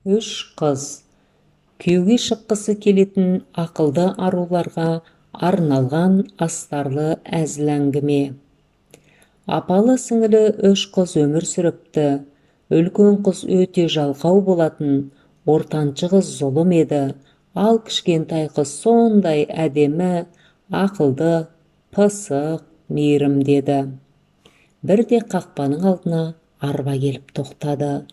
Үш қыз. Күйеуге шыққысы келетін ақылды аруларға арналған астарлы әзіл әңгіме. Апалы-сіңілі үш қыз өмір сүріпті. Үлкен қыз өте жалқау болатын, ортаншы қыз зұлым еді, ал кішкентай қыз сондай әдемі, ақылды, пысық, мейірімді еді. Бірде қақпаның алдына арба келіп тоқтады.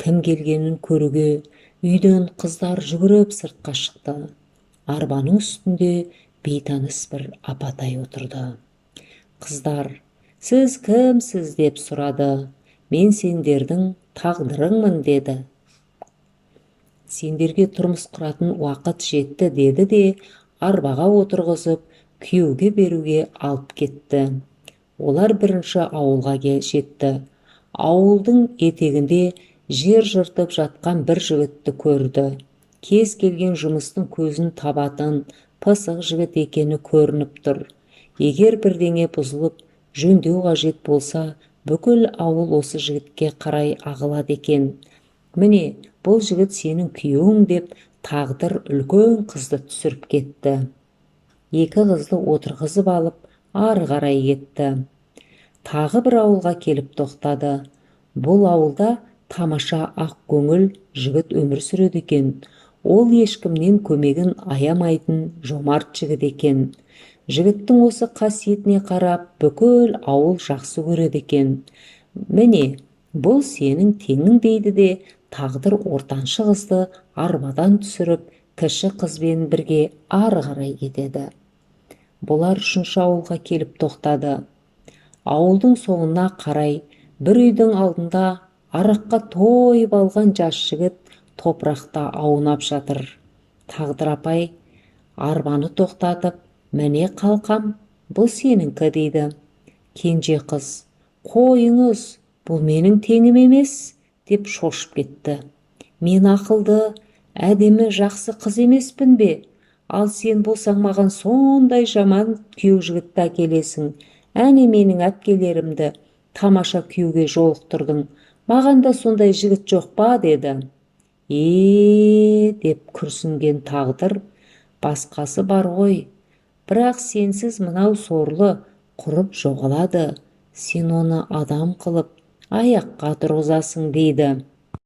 Кім келгенін көруге үйден қыздар жүгіріп сыртқа шықты. Арбаның үстінде бейтаныс бір апатай отырды. Қыздар: «Сіз кімсіз?» – деп сұрады. «Мен сендердің тағдырыңмын», – деді. «Сендерге тұрмыс құратын уақыт жетті», – деді де, арбаға отырғызып, күйеуге беруге алып кетті. Олар бірінші ауылға жетті. Ауылдың етегінде жер жыртып жатқан бір жігітті көрді. Кез келген жұмыстың көзін табатын пысық жігіт екені көрініп тұр. Егер бірдеңе бұзылып, жөндеу қажет болса, бүкіл ауыл осы жігітке қарай ағылады екен. «Міне, бұл жігіт сенің күйеуің», – деп тағдыр үлкен қызды түсіріп кетті. Екі қызды отырғызып алып, ары қарай кетті. Тағы бір ауылға келіп тоқтады. Бұл ауылда тамаша ақ көңіл жігіт өмір сүреді екен. Ол ешкімнен көмегін аямайтын жомарт жігіт екен. Жігіттің осы қасиетіне қарап, бүкіл ауыл жақсы көреді екен. «Міне, бұл сенің теңің», – дейді де, тағдыр ортаншы қызды арбадан түсіріп, кіші қызбен бірге ары қарай кетеді. Бұлар үшінші ауылға келіп тоқтады. Ауылдың соңына қарай бір үйдің алдында араққа тойып алған жас жігіт топырақта аунап жатыр. Тағдыр апай арбаны тоқтатып: «Міне, қалқам, бұл сенікі», – дейді. Кенже қыз: «Қойыңыз, бұл менің теңім емес», – деп шошып кетті. «Мен ақылды, әдемі, жақсы қыз емеспін бе? Ал сен болсаң, маған сондай жаман күйеу жігітті әкелесің. Әне, менің әпкелерімді тамаша күйеуге жолықтырдың. Маған да сондай жігіт жоқ па?» – деді. «Е, – деп күрсінген тағдыр, – басқасы бар ғой, бірақ сенсіз мынау сорлы құрып жоғалады. Сен оны адам қылып, аяққа тұрғызасың», – дейді.